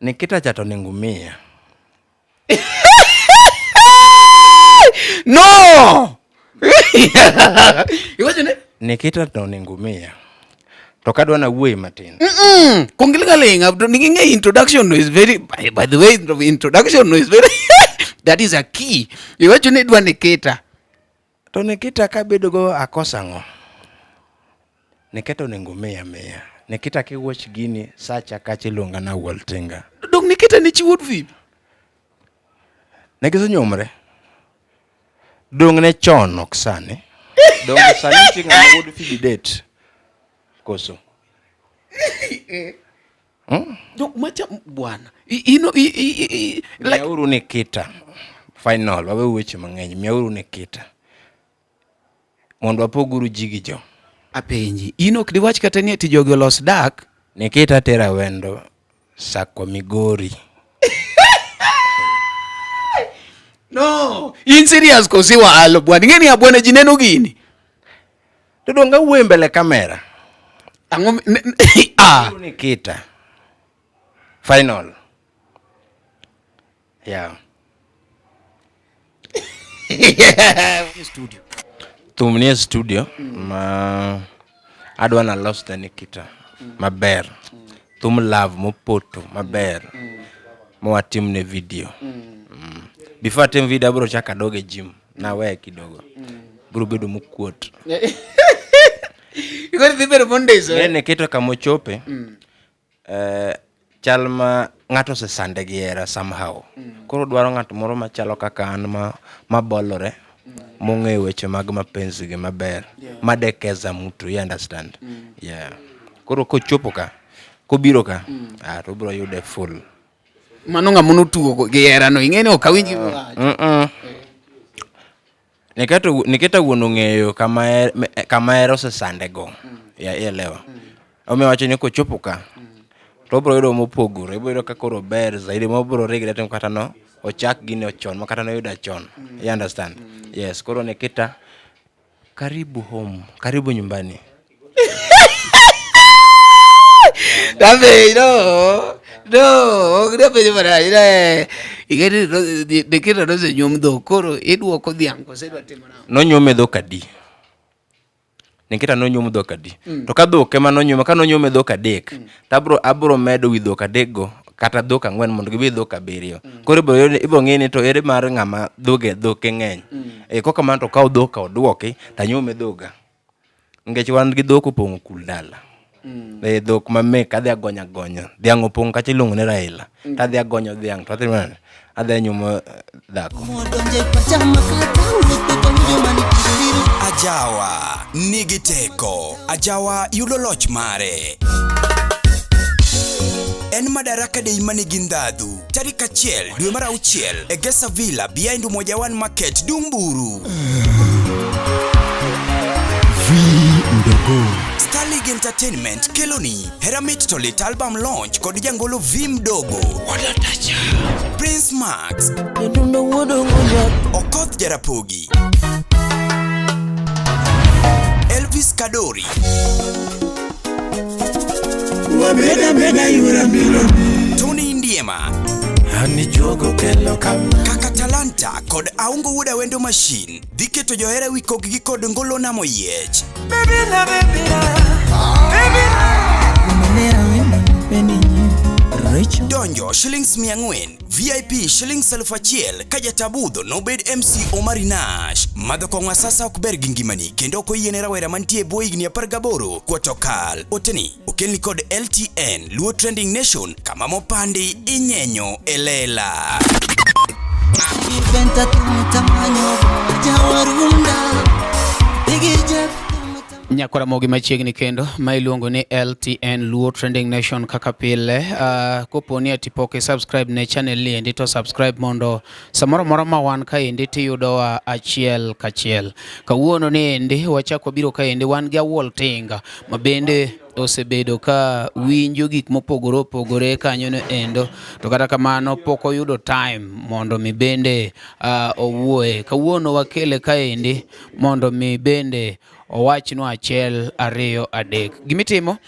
Nikita cha to ningumia. No! Iwacho ni? Nikita to ningumia. To kadwa na wuoyi matin. Mm. Kongilinga linga to ning'e introduction no is very by the way introduction no is very that is a key. Iwacho ni idwa Nikita. To Nikita kabedo go akosa ang'o? Nikita onego miya miya. Nikita kiwuoch gini sacha kacha iluonga na Wuol Tinga. Dong Nikita ne chi wuod Phoebe. Ne gisenyuomre. Dong ne chon ok sani. Dong sani nitie ng'ama wuod Phoebe date. Koso. Hmm? Dong macha bwana. Ino i, i, i, like Miyauru Nikita. Final, wawe weche mang'eny. Miyauru Nikita. Mondo wapoguru ji gi jo. Apenji, in ok diwach kata ni ati jogi olos dak? Nikita tera wendo Sako Migori. No, in serious kosi waalo bwana. Ing'e ni bwana ji neno gini. To donge awuoyo mbele kamera? Ang'o ah. Nikita. Final. Yeah. Studio. Thum nie studio ma adwa na los ne Nikita maber. Thum love mopoto maber mawatimne video. Before atim video abiro chako adog e gym naweye kidogo. Biro bedo mokuot. Ikoro dhi bedo mondisore. Ng'e Nikita kamochope chal ma ng'ato osesande gi hera somehow. Koro dwaro ng'at moro machalo kaka an ma mabolore mong'eyo weche mag mapenzi gi maber madekeza mtu you understand yeah. Koro kochopo ka kobiro ka ah, to obiro yude full. Mano ng'ama notugo gi hera no ing'e ni ok awinj gima owacho. Niketa, Niketa wuon ong'eyo kama er, kama hera osesande go. Ya, ielewa. Omiyo wacho ni kochopo ka to obiro yudo mopogore, obiro yudo ka koro ber zaidi ma obiro regret ni kata no ochak gini chon ma kata noyuda chon. You understand? Yes, koro Nikita karibu home, karibu nyumbani. Dabe, no. No, ok dapenjo marach. Ne. Ing'e ni Nikita nosenyuom dhok, koro iduoko dhiang' kose idwa timo nang'o? Nonyuome dhok adi? Nikita nonyuom dhok adi? To ka dhok ema nonyuome, ka nonyuome dhok adek, to abro abro medo wi dhok adek go kata dhok ang'wen mondo gibed dhok abiriyo. Koro ibro yud ibro ng'e ni to ere mar ng'ama dhoge dhoke ng'eny. Eh, kokamano to kaw dhok ka oduoki to anyuome dhoga. Nikech wan gi dhok opong'o kul dala. E dhok ma mek adhi agonyo agonya. Dhiang' opong' kacha iluongo ni Raila. To adhi agonyo dhiang' to adhi nade? Adhi anyuomo dhako. Ajawa nigi teko. Ajawa yudo loch mare. En Madaraka Day manigi ndhadhu. Tarik 1 dwe mar 6 e Gesa Villa behind Umoja One Market Dumburu. Mdogo. Star League Entertainment keloni Hera Mit to Lit album launch kod jangolo V Mdogo. Prince Max. Okoth Jarapogi. Elvis Kadori. Tony Ndiema. Kaka Talanta kod Aungo Wuod Awendo Machine dhi keto johera wi kokgi kod ngolo namo yiech. Donjo shillings 400, VIP shillings 1000 ka jatabudho nobed MC Omari Nash. Madho kong'o asasa ok ber gi ngimani kendo ok oyiene rawera mantie e bwo higni 18 kuoto kal. Oteni okelni kod LTN Luo Trending Nation kama mopandi inyenyo e lela. Nyakwara mogi machiegni kendo ma iluongo ni LTN Luo Trending Nation kaka pile. Kopo ni ati pok i-subscribe ne channel ni endi to subscribe mondo samoro moro ma wan kaendi tiyudowa achiel kachiel. Kawuono ni endi wachak wabiro kaendi wan gi Awuol Tinga ma bende osebedo ka winjo gik mopogore opogore kanyo no endo to kata kamano pok oyudo time mondo mi bende owuoye. Kawuono wakele kaendi mondo mi bende owachnwa achiel ariyo adek. Gimitimo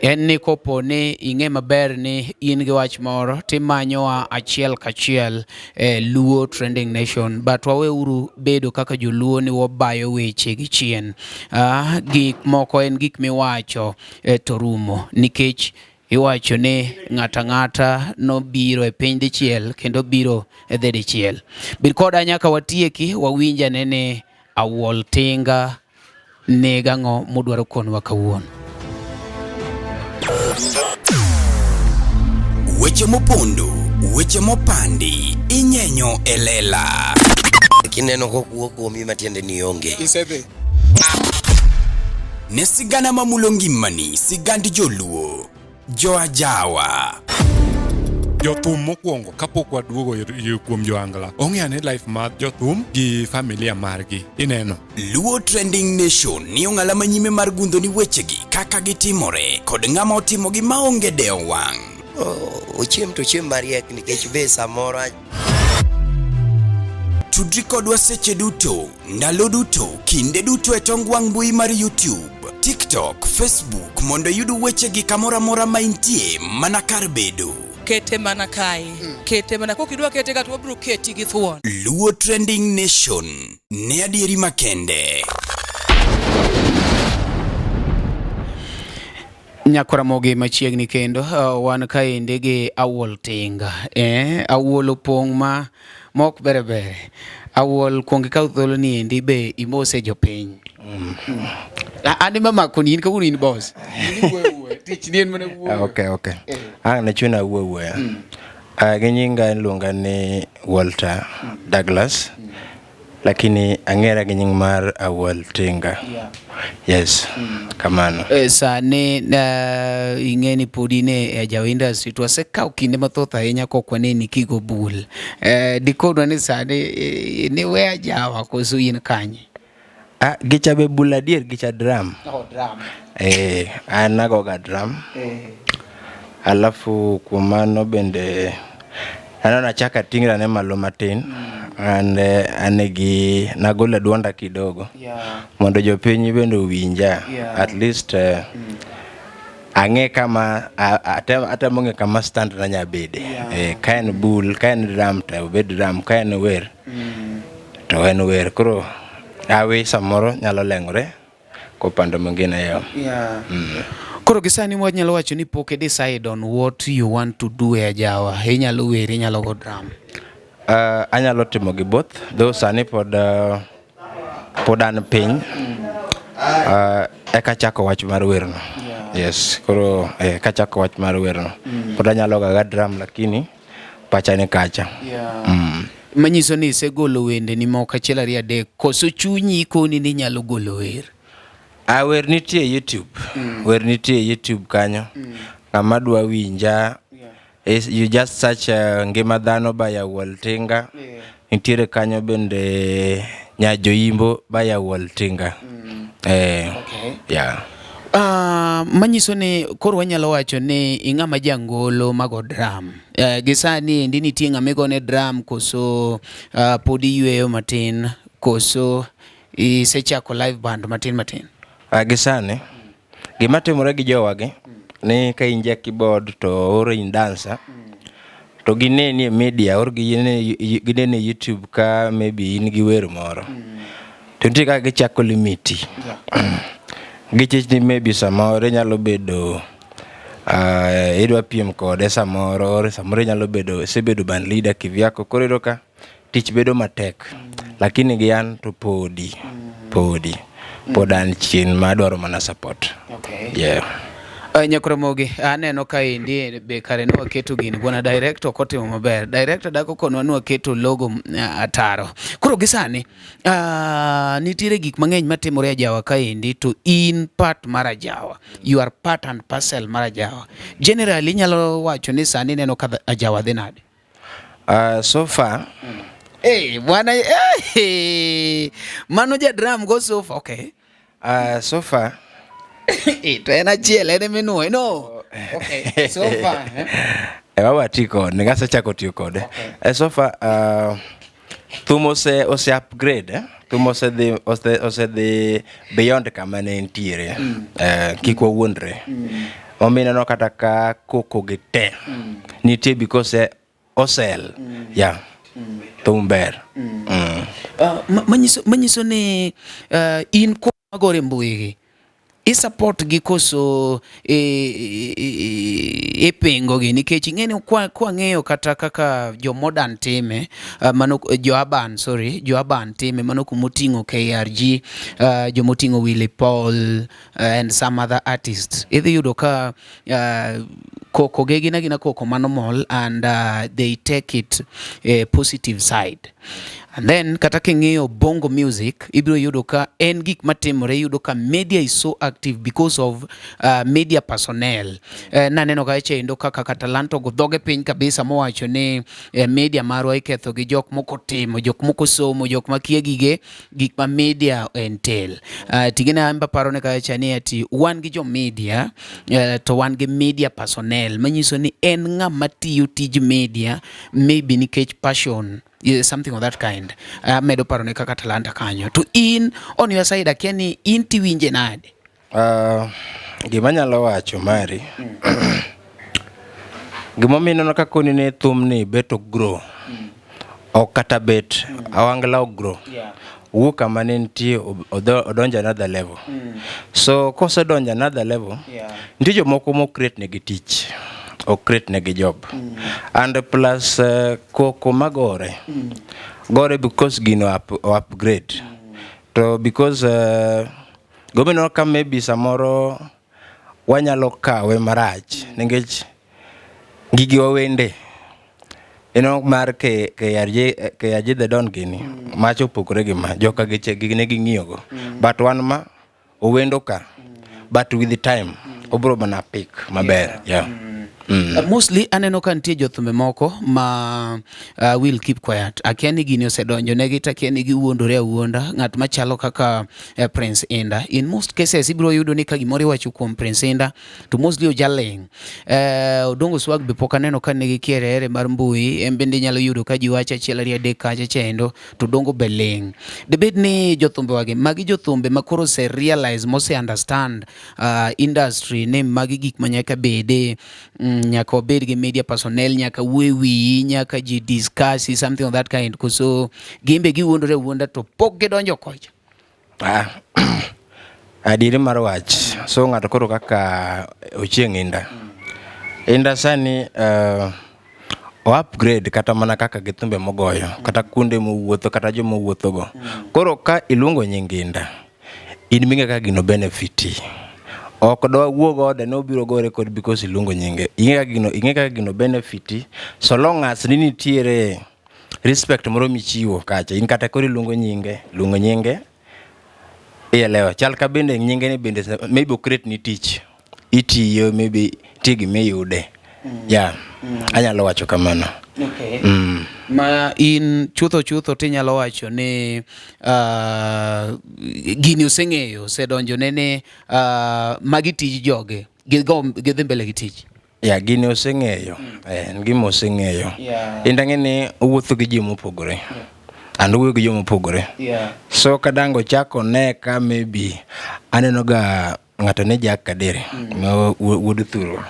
en ni kopo ni ing'e maber ni in gi wach moro timanyowa achiel kachiel e Luo Trending Nation, but waweuru bedo kaka joluo ni wabayo weche gi chien. Gik moko en gik miwacho to rumo nikech iwacho ni ng'ato ang'ata nobiro e piny dichiel kendo biro e dhi dichiel. Bir koda nyaka watieki wawinj ane ni Awuol Tinga nigang'o modwaro konwa kawuono. Weche mopondo, weche mopandi, inyenyo e lela. Kineno kokuo kuomi matiende ni onge. Isedhi. Ne sigana mamulo ngimani, sigand joluo, joajawa. Jothum mokwongo kapok waduogo kuom joangla ong'e ane life mar jothum gi familia margi ineno. Luo Trending Nation ni ong'ala manyime mar gundho ni wechegi kaka gitimore kod ng'ama otimogi maonge dewo wang'. Ochiem to ochiem mariek nikech be samoro Tudri kodwa seche duto, ndalo duto, kinde duto e tong wang' mbui mar YouTube, TikTok, Facebook mondo iyud wechegi kamoro amora ma intie mana kar bedo. Kete mana kae. Kete mana kokidwa kete ka to wabiro keti gi thuon. Luo Trending Nation ne adieri makende. Nyakoramogi machiegni kendo wan kaendi gi Awuol Tinga. Awuol opong' ma mok bere bere. Awuol kuong ikaw thuolo ni endi be imose jopiny. An ema makoni in kawuono in boss. Tich ni en mana wuoyo. Okay. Ang' ne chuna wuo wuoya. Gi nyinga iluonga ni Walter Douglas. Lakini ang'era gi nying mar Awuol Tinga. Yes, kamano. Sani ing'e ni pod in e Ajawa industry to wasekawo kinde mathoth ahinya kok waneni kigo bul. Dikonwa ni sani niwe Ajawa koso in kanye? Gicha be bul adier gicha drum. Oh, drum. An agoga drum. Alafu kuom mano bende aneno achako ating'ra ne malo matin. And an gi nagolo duonda kidogo. Mondo jopiny bende owinja. At least ang'e kama atemo ng'e kama stand na nya bede. Ka en bul, ka en drum to obed drum, ka en wer to en wer. Koro awi samoro nyalo leng'ore kopando mwingine yo. Koro gi sani wanyalo wacho ni pok i decide on what you want to do e Ajawa. Inyalo wer, inyalo go drum. Anyalo timo gi both, though sani pod pod an piny. Eka chako wach mar werno. Yes, koro eka chako wach mar werno. Pod anyalo gaga drum lakini pacha ni kacha. Manyiso ni isegolo wendeni moko achiel ariyo adek koso chunyi koni ni inyalo golo wer? Wer nitie YouTube. Wer nitie YouTube kanyo. Ng'ama dwa winja you just search Ngima Dhano by Awuol Tinga. Nitiere kanyo bende Nyajoimbo by Awuol Tinga. Yeah. Manyiso ni koro wanyalo wacho ni ing'ama jangolo mago drum. Gi sani endi nitie ng'ama igone drum koso pod iyweyo matin koso isechako live band matin matin? Gi sani gima timore gi jowagi ni ka in ja keyboard to or in dancer to gineni e media or gineni e YouTube ka maybe in gi wer moro. To nitie kaka gichako limiti. Gichich ni maybe samoro inyalo bedo idwa piem kode samoro or samoro inyalo bedo isebedo band leader kivyako koro iyudo ka tich bedo matek. Lakini gi an to podi pod an chien madwaro mana support. Yeah. Nyakoramogi, aneno ka endi be kare ne waketo gini bwana director ok otimo maber. Director dak okonwa ni waketo logo ataro. Koro gi sani nitiere gik mang'eny matimore Ajawa kaendi to in part mar Ajawa. You are part and parcel mar Ajawa. Generally inyalo wacho ni sani ineno ka Ajawa dhi nade? So far bwana mano ja drum go so far. Okay. So far Eh, to en achiel en eminuoyo no okay so far eh? E wawa ti kode, nikech asechako tiyo kode. Okay. So far, thum ose upgrade, eh? Thum osedhi beyond kama ne entiere. Kik wawuondre. Omiyo ineno kata ka koko gi te nitie because osel. Yeah. Thum ber. Manyiso ni in ko magore mbui gi i support gi koso ipingo gi nikech ing'eni kwa ng'eyo kata kaka jo modern time mano jo urban, sorry, jo urban time mano kumoting'o KRG, jomoting'o Willy Paul and some other artists, idhi yudo ka koko ge gin agina koko mano mol and they take it a positive side. And then kata king'iyo bongo music, ibiro yudo ka en gik matimore, iyudo ka media is so active because of media personnel. Naneno kacha endo kaka Katalanto go dhoge piny kabisa mowacho ni media marwa iketho gi jok moko timo, jok moko somo, jok makia gige gik ma media entail. Tigene an paro ne kacha ni ati wan gi jo media to wan gi media personnel manyiso ni en ng'ama tiyo tij media maybe nikech passion, yeah, something of that kind. Amedo paro ne kaka Talanta kanyo. To in on your side, akia ni in tiwinje nade? Gima anyalo wacho mari, gimomiyo ineno ka koni ni thumni bet ok grow, ok kata bet awangla ok grow, wuok kama ne nitie odonjo another level. So kosedonjo another level, nitie jomoko mo create negi tich, ok create negi job. And plus koko magore gore because gino upgrade to because gomineno ka maybe samoro wanyalo kawe marach nikech gigi wawende ino mar KRG, KRG The Don gini macha opogore gi ma joka giche gigi ne ging'iyo go, but wan ma owendo ka, but with the time obro mana pick maber, yeah. Mostly aneno ka nitie jothumbe moko ma will keep quiet. Akia ni gini osedonjo negi to akia ni giwuondore awuonda. Ng'at machalo kaka Prince Inda. In most cases ibiro yudo ni ka gimoro iwacho kuom Prince Inda to mostly ojaling'. Odongo Swag be pok aneno ka nigi kierere mar mbui. En bende inyalo yudo ka ji wacho achiel ariyo adek kacha chendo to Odongo be ling'. Debed ni jothumbe wagi magi jothumbe ma koro ose realize mose understand industry ni magi gik ma nyaka bede, nyaka wabed gi media personnel, nyaka wuo e wiyi, nyaka ji discuss something of that kind, koso gin be giwuondore awuonda to pok gidonjo kocha? Ah, adieri mar wach, so ng'ato koro kaka Ochieng Inda, Inda sani o upgrade kata mana kaka gi thumbe mogoyo, kata kuonde mowuotho, kata joma owuothogo. Koro ka iluongo nying Inda, in ming'e kaka gino benefiti. Ok dwa wuog ode ne obiro gore kod because iluongo nyinge. Ing'e kaka gino benefiti so long as ni nitiere respect moro michiwo kacha. In kata koro iluongo nyinge, luongo nyinge ielewa. Chal ka bende nyinge ni bende maybe o create ni tich. Itiyo maybe nitie gima iyude. Yeah. Anyalo wacho kamano. Okay. Ma in chutho chutho tinyalo wacho ni gini oseng'eyo, osedonjo ne ni magi tij jogi, gigo gidhi mbele gi tich. Ya, gini oseng'eyo. En gima oseng'eyo. Inda ng'e ni owuotho gi ji mopogore. And owuoyo gi joma opogore. So kadango chako ne ka maybe aneno ga ng'ato ne Jack Kadere, ma wuod Thurwa.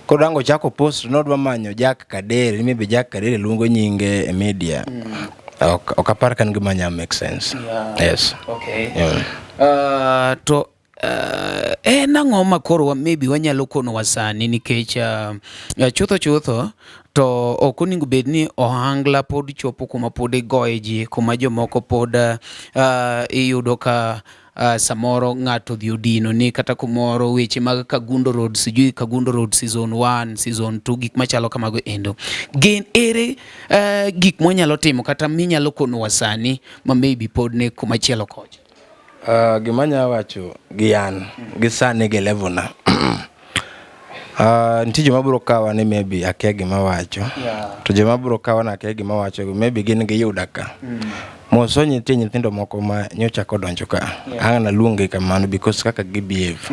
Koro dango chako post nodwa manyo Jack Kadere, maybe Jack Kadere luongo nyinge e media. Ok apar ka en gima nya make sense. Yes. Okay. Yeah. To en ang'o ma koro maybe wanyalo konowa sani nikech chutho chutho to ok onego bed ni ohangla pod chopo kuma pod igoye ji, kuma jomoko pod iyudo ka samoro ng'ato odhi odino ni kata kumoro weche mag Kangundo Road, sijui Kangundo Road season 1, season 2, gik machalo kamago endo. Gin ere gik mwanyalo timo kata minyalo konowa sani ma maybe pod ni kumachielo kocha? Gima anya wacho gi an gi sani gi level na. Nitie joma biro kawa ni maybe akia gima wacho. To joma biro kawa ni akia gima wacho maybe gin giyuda ka. Mos nitie nyithindo moko ma nyocha kodonjo ka. Ang' naluongi kamano because kaka gi behave.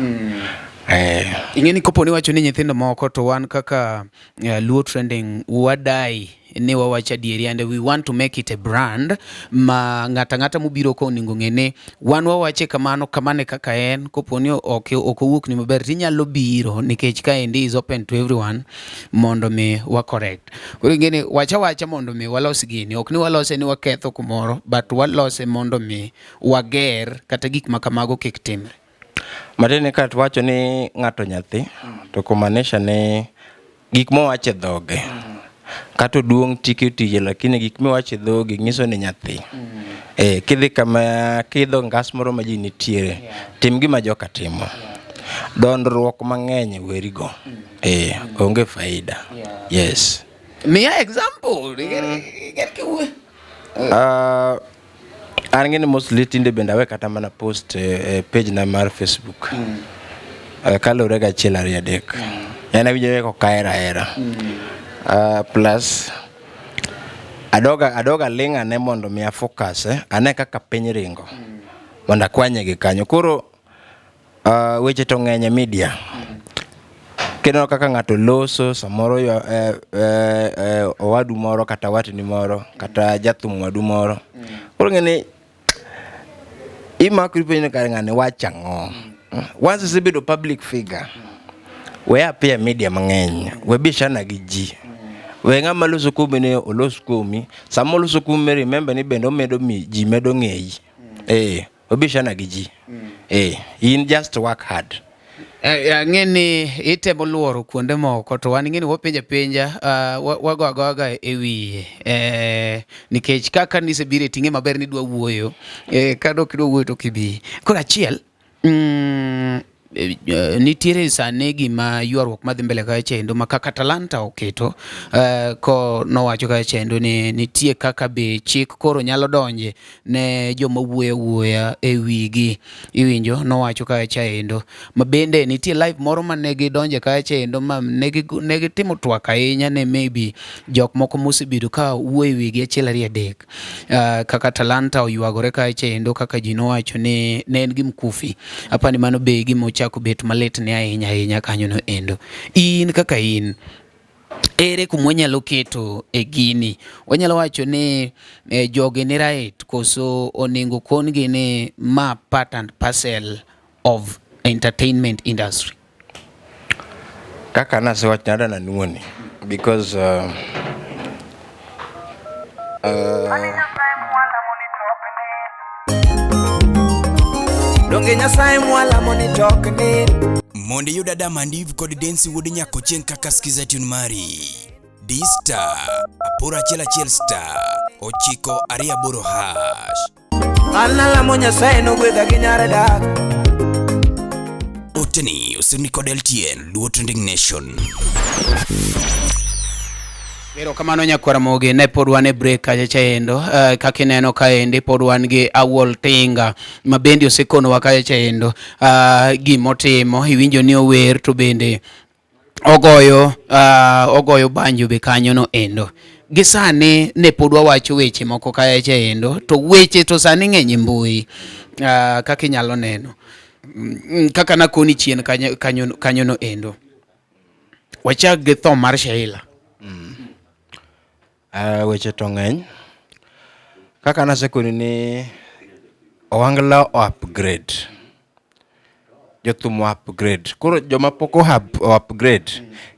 Ing'e ni kopo ni wacho ni nyithindo moko to wan kaka Luo Trending wadai ni wawacho adieri and we want to make it a brand ma ng'ata ng'ata mobiro ka onego ng'e ni wan wawache kamano kamano e kaka en kopo ni ok ok owuok ni maber tinyalo biro nikech kaendi is open to everyone mondo mi wa correct. Koro ing'e ni wacha wacha mondo mi walos gini ok ni walose ni waketho kumoro but walose mondo mi wager kata gik ma kamago kik timre. Matiende ka wacho ni ng'ato nyathi to kumaanisha ni gik mowacho e dhoge kata oduong' tike tije lakini gik miwacho e dhogi nyiso ni nyathi. Kidhi kama kiidho ngas moro ma ji nitiere tim gima joka timo. Dondruok mang'eny werigo. Onge faida. Yes. Miya example. An ng'eni mostly tinde bende awe kata mana post e page na mar Facebook. Kaluwore gi achiel ariyo adek. En awinjo ka ok ahero ahera. Plus adoga ling' ane mondo mi a focus ane kaka piny ringo. Mondo akwanye gi kanyo. Koro weche to ng'eny e media. Kineno kaka ng'ato loso samoro owadu moro kata watni moro kata jathum wadu moro. Koro ing'e ni imakori penjo ni kare ng'ani wacho ang'o. Once isebedo public figure, we appear e media mang'eny, we bishana gi ji. We ng'ama loso kuomi ni olos kuomi. Sama oloso kuomi remember ni bende omedo mi ji medo ng'eyi. We bishana gi ji. In just work hard. Ang'e ni itemo luoro kuonde moko to wan ing'e ni wapenja penja wago agoga e wiye nikech kaka nisebiro e ting'e maber ni idwa wuoyo ka dok idwa wuoyo to ok ibi. Koro achiel nitiere sani gima ywaruok madhi mbele kacha chendo ma kaka Talanta oketo ko nowacho kacha chendo ni nitie kaka be chik koro nyalo donje ne joma wuoyo wuoya e wigi iwinjo nowacho kacha endo ma bende nitie live moro mane gidonje kacha endo ma ne gitimo twak ahinya ne maybe jok moko mosebedo ka wuoyo e wigi achiel ariyo adek kaka Talanta oywagore kacha endo kaka ji nowacho ni ne en gi mkufi apani mano be gima ochako bet malit ne ahinya ahinya kanyo no endo in kaka in ere kuma wanyalo keto e gini wanyalo wacho ni jogi ni right koso onego kon gi ni ma part and parcel of entertainment industry. Kaka nasewacho nada nanuoni because Donge Nyasaye mwalamo ni tok ni Mondo iyud Adam and Eve kod Densi wuod Nyakochieng' kaka skiza tune mari. D star 811 star 9 2 8 hash. An alamo Nyasaye nogwedha gi nyar dak. Oteni osirni kod LTN Luo Trending Nation. Erokamano nyakwar Mogi, ne pod wan e break kacha chaendo. Kaka ineno kaendi pod wan gi Awuol Tinga ma bende osekonowa kacha chaendo gimotimo, iwinjo ni ower to bende ogoyo ogoyo banjo be kanyo no endo. Gi sani ne pod wawacho weche moko kacha chaendo to weche to sani ng'eny e mbui kaka inyalo neno kaka nakoni chien kanyo, kanyo, kanyo no endo. Wachak gi tho mar Sheila. Weche to ng'eny. Kaka nasekoni ni Ohangla o upgrade. Jothum o upgrade. Koro joma pok o upgrade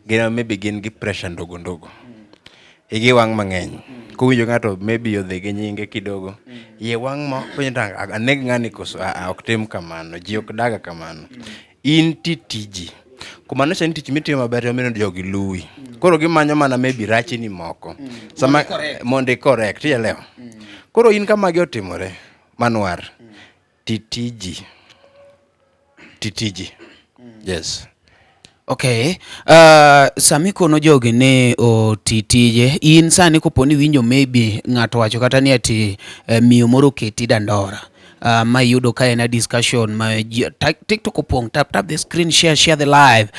gin maybe gin gi pressure ndogo ndogo. Igi wang' mang'eny. Kowinjo ng'ato maybe odhi gi nyinge kidogo. Iye wang' ma penjo to aneg ng'ani koso ok tim kamano. Ji ok daga kamano. In ti tiji. Kumaanisha ni tich mitimo maber emomiyo jogi luwi. Koro gimanyo mana maybe rachni moko. Sama mondo i correct, ielewa? Koro in ka magi otimore, Manwar, ti tiji. Ti tiji. Yes. Okay. Sami kono jogi ni oti tije, in sani kopo ni winjo maybe ng'ato wacho kata ni ati miyo moro oketi dandora. Ma iyudo ka en a discussion ma ji, TikTok opong', tap tap the screen, share share the live.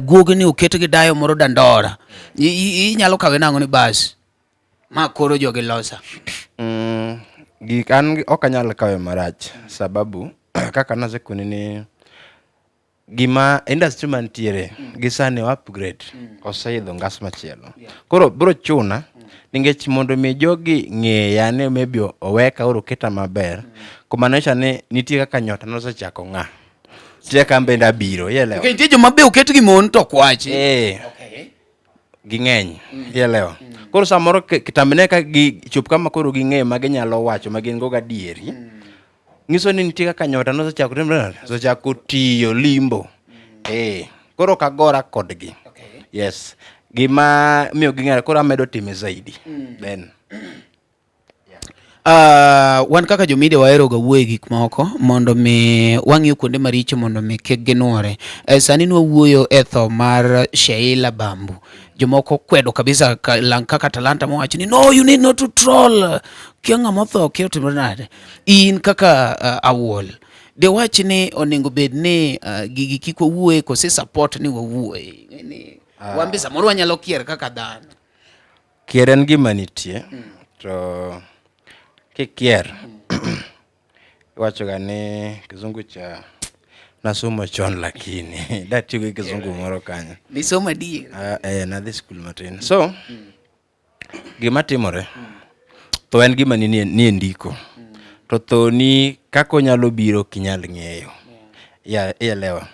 Guogi ni oket gi dayo moro dandora. Inyalo kawe nang'o ni bas ma koro jogi losa? Gik an ok anyal kawe marach sababu kaka nasekoni ni gima industry mantiere gi sani o upgrade oseidho ngas machielo. Koro bro chuna nikech mondo mi jogi ng'eya ni maybe oweka or oketa maber, kumaanisha ni nitie kaka nyota nosechako ng'a. Nitie kaka an bende abiro, ielewa? Okay, nitie joma be oket gi mon to ok wachi. Eh. Ging'eny, ielewa? Koro samoro kitambi ne ka gichop kama koro ging'eyo ma ginyalo wacho ma gin go gadieri. Nyiso ni nitie kaka nyota nosechako timore nade? Osechako tiyo limbo. Eh, koro ok agora kodgi. Yes. Gima miyo ging'ere koro amedo time zaidi. Then Wan kaka jomedia wahero ga wuoyo e gik moko mondo mi wang'iyo kuonde maricho mondo mi kik ginuore. Sani nwawuoyo e tho mar Sheila Bambu. Jomoko kwedo kabisa ka, lang kaka Talanta mowacho ni no you need not to troll. Kia ng'ama otho, kia otimore nade. In kaka awuol, dewach ni onego bed ni gigi kik wawuoye kose support ni wawuoye. Ni wan be samoro wanyalo kier kaka dhano. Kier en gima nitie to kikier iwacho ga ni kizungu cha nasomo chon lakini datiyo gi kizungu moro kanyo. Nisomo adier? Nadhi skul matin. So gima timore tho en gima nie ndiko to tho ni kaka onyalo biro ok inyal ng'eyo. Ielewa?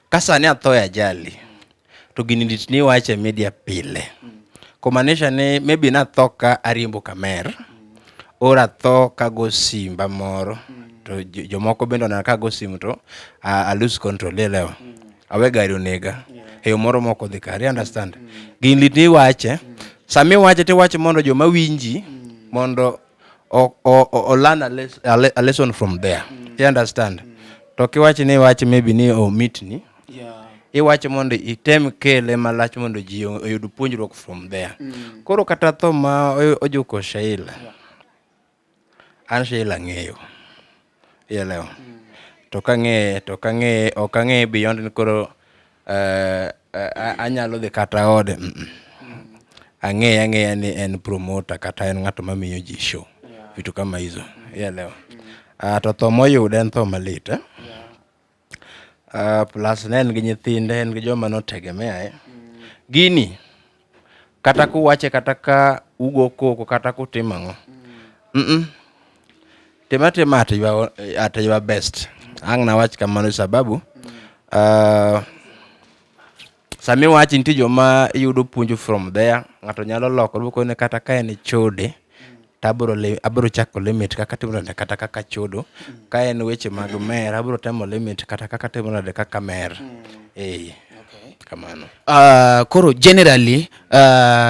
Ka sani atho e ajali to gini lit ni iwache e media pile. Kumaanisha ni maybe natho ka ariembo kamer or atho kago simba moro to jomoko bende onena kago simu to I lose control, ielewa? Awe gari onega e yo moro mok odhi kare, you understand? Gini lit ni iwache, sama iwache to iwache mondo joma winji mondo o learn a lesson from there, you understand? To kiwache ni iwache maybe ni omitni, iwache mondo item kele malach mondo ji oyud puonjruok from there. Koro kata tho ma ojuko Sheila, an Sheila ang'eyo, ielewa? To kang'eye to kang'eye ok ang'eye beyond ni koro anyalo dhi kata ode. Ang'eye ang'eya ni en promoter kata en ng'ato mamiyo ji show, vitu kama hizo, ielewa? To tho moyude en tho malit, eh? Plus ne en gi nyithinde, en gi joma notegemea. Gini kata kuwache kata ka ugo koko kata kutimo ang'o, Tim atima at your best. Ang' nawach kamano sababu sami wachi nitie joma yudo puonj from there. Ng'ato nyalo lokore bokone kata ka en chode to abiro chako limit kaka timo nade kata kaka chodo. Ka en weche mag mer abiro temo limit kata kaka timo nade kaka mer. Kamano. Koro generally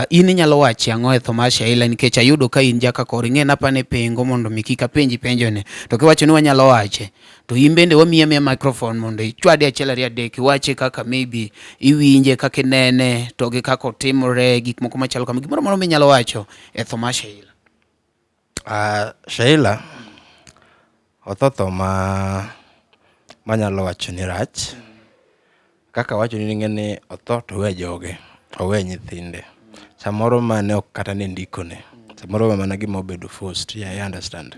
in inyalo wacho ang'o e tho mar Sheila nikech ayudo ka in jaka kor ing'e napane pengo mondo mi kik apenji penjo ni to kiwacho ni wanyalo wache to in bende wamiyi amiya microphone mondo ichwade achiel ariyo adek iwache kaka maybe iwinje kaka inene to gi kaka otimore gik moko machalo kama gimoro amora minyalo wacho e tho mar Sheila. Sheila otho tho ma manyalo wacho ni rach. Kaka awacho ni ing'e ni otho to owe joge, owe nyithinde. Samoro mane ok kata ne ndikone. Samoro mana gima obedo forced, yeah, I understand.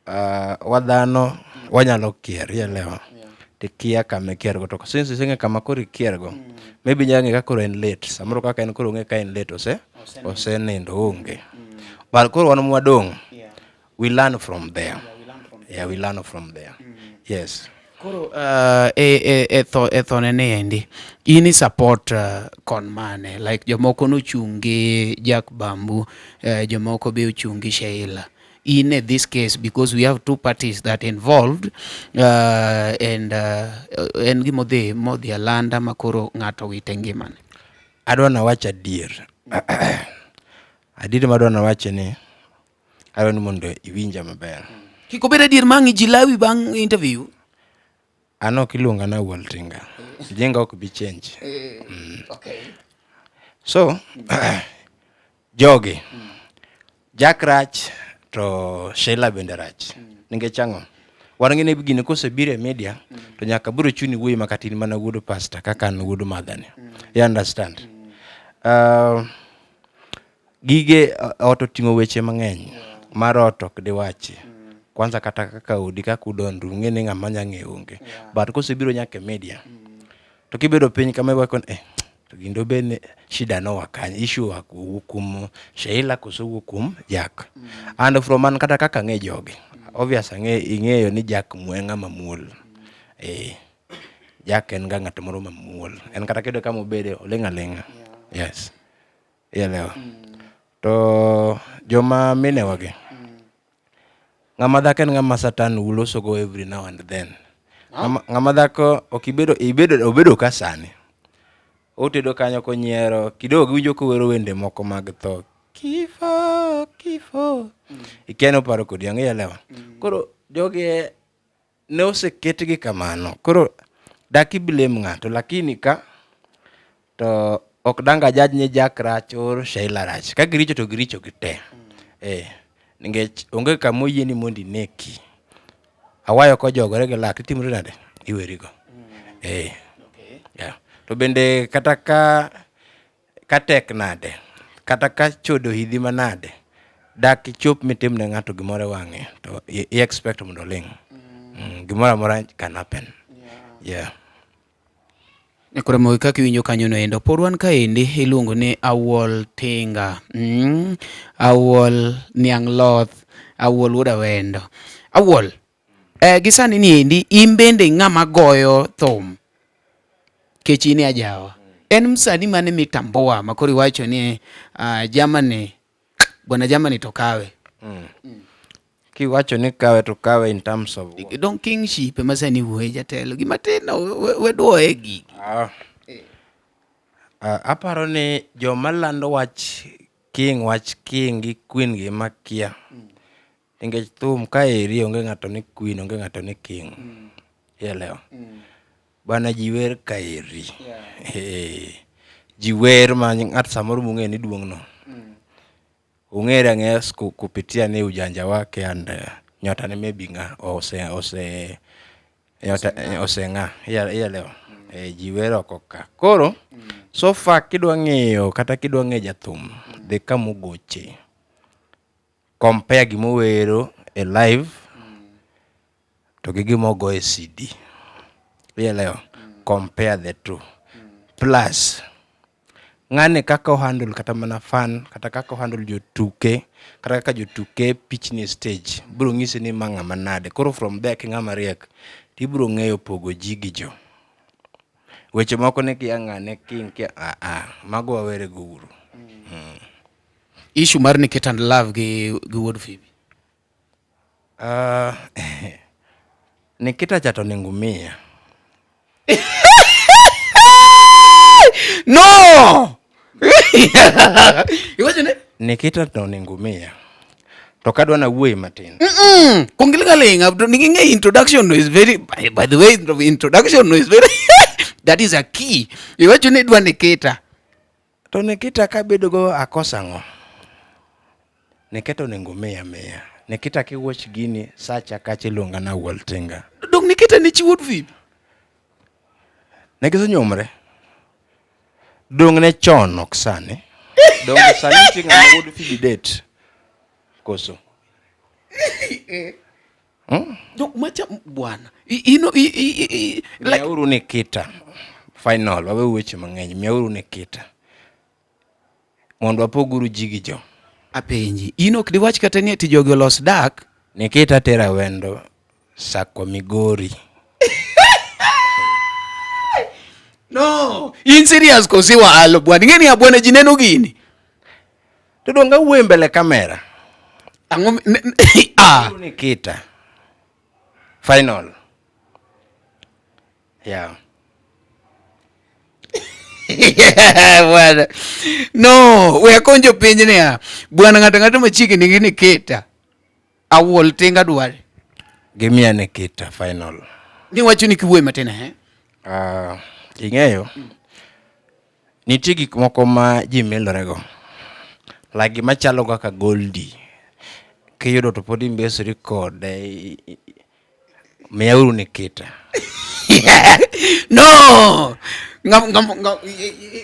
Wa dhano wanyalo kier, ielewa? Tikia kama ikier go to since iseng'e kama koro ikier go, maybe inyalo ng'e ka koro en late. Samoro kaka en koro ong'e ka en late osenindo oonge. But koro wan mwadong', we learn from there. Yeah, we learn from there. Yes. Koro e thone ni endi in i support kon mane like jomoko nochung' gi Jack Bambu jomoko be ochung' gi Sheila in this case because we have two parties that involved and en gimodhi modhi alanda makoro ng'ato wite ngimane. Adwa nawach adier. Adier madwa nawach ni adwa ni mondo iwinja maber. Kik obed adier ma ang' ji lawi bang' interview. An ok iluonga na Wuol Tinga. Jinga ok bi change. Okay. So, jogi, Jack rach to Sheila bende rach. Nikech ang'o? Wan ng'e ni gini kosebiro e media to nyaka biro chuni wuoyi ma kata in mana wuod pastor kaka an wuod madhani. You understand? Gige ot oting'o weche mang'eny mar ot ok diwachi. Kwanza kata kaka odi kaka udonru ung'e ni ng'ama nya ng'eyo onge. But kosebiro nyaka e media to kibedo piny kama iwacho ni eh, to gini dobed ni shida noa kanye, issue oa owuok kuom Sheila koso owuok kuom Jack. And from an kata kaka ang'e jogi, obvious ang'e ing'eyo ni Jack en ng'ama muol. Eh, Jack en ga ng'at moro mamuol. En kata kiyude kama obede, oling' aling'a. Yes. Ielewa? To joma minewa gi, ng'ama dhako en ng'ama satan uloso go every now and then. Ng'ama dhako ok ibedo, ibedo, obedo ka sani. Otedo kanyo konyiero, kidogo giwinjo kowero wende moko mag tho. Kifo, kifo. Ikia ni oparo kodi ang'o, ielewa? Koro jogi ne oseketgi kamano. Koro dak i blame ng'ato lakini ka to ok dang' ajudge ni Jack rach or Sheila rach. Ka giricho to giricho gite. Eh, nikech onge kama oyieni mondo ineki. Awayo kojogore gi lak itimori nade? Iwerigo. Eh. Yeah. To bende kata ka Ka tek nade, kata ka chode ohidhi manade, dak ichop mitim ne ng'ato gimoro e wang'e to i expect mondo oling'. Gimoro amora can happen. Yeah. Koro mogi kaka iwinjo kanyo no endo. Pod wan kaendi iluongo ni Awuol Tinga. Awuol niang' loth, Awuol wuod Awendo. Awuol, gi sani ni endi in bende ng'ama goyo thum. Kech in e ajawa. En msanii mane mitambua ma koro iwacho ni Germany, bwana Germany to kawe. Kiwacho ni kawe to kawe in terms of what? Dong kingship ema sani wuoye jatelo. Gima tin we duoye gigi. Aparo ni joma lando wach king, wach king gi queen gi makia. Nikech thum kaeri onge ng'ato ni queen, onge ng'ato ni king. Ielewa? Bana ji wer kaeri. Eh, ji wer ma ng'at samoro mung'eyo ni duong' no. Ung'ere ang'eya kupitia ni ujanja wake and nyota ne maybe ng'a ose ose nyota oseng'a. Ielewa? Eh, ji wer oko ka. Koro so far kidwa ng'eyo kata kidwa ng'eyo jathum, dhi kamogoche. Compare gimowero e live to gi gima ogo e CD. Ielewa? Compare the two. Plus, ng'ani kaka o handle kata mana fan, kata kaka o handle jotuke, kata kaka jotuke pichni e stage, biro nyisi ni ma ng'ama nade. Koro from there king'ama riek, tibiro ng'eyo pogo ji gi jo. Weche moko ni kia ng'ane king, kia, ah, ah, mago wawere go uru. Issue mar Nikita and Love gi Wuod Phoebe. Nikita cha to onego miya. No! Iwacho ni? Nikita to onego miya. To kadwa na wuoyi matin. Kongil galing, nigi introduction no is very, by the way, introduction no is very, that is a key. Iwacho ni idwa Nikita. To Nikita kabedo go akosa ang'o? Nikita onego miya miya. Nikita kiwatch gini sacha kacha iluonga na Awuol Tinga. Dong Nikita ne chi Wuod Phoebe? Ne gisenyuomre. Dong ne chon ok sani. Dong sani nitie ng'ama Wuod Phoebe date. Koso? Dong macha bwana. Ino i, i, i, like Miyauru Nikita. Final, wawe weche mang'eny. Miyauru Nikita. Mondo wapoguru ji gi jo. Apenji, in ok diwach kata ni ati jogi olos dak? Nikita tera wendo Sako Migori. No, in serious kosi wa alo bwana. Ing'e ni bwana ji neno gini. To donge awuoyo mbele kamera? Ang'o ah. Nikita. Final. Yeah. Bwana. No, we akonjo piny niya. Bwana ng'ato ng'ato machiegni gi Nikita. Awuol tinga dware. Gimiya Nikita final. Ni wacho ni kiwuoyo matin eh? Ing'eyo. Nitie gik moko ma ji milorego. Like gima chalo kaka Goldie. Kiyudo to pod imbesori kode. Miyauru Nikita. No! Ngam ngam ngam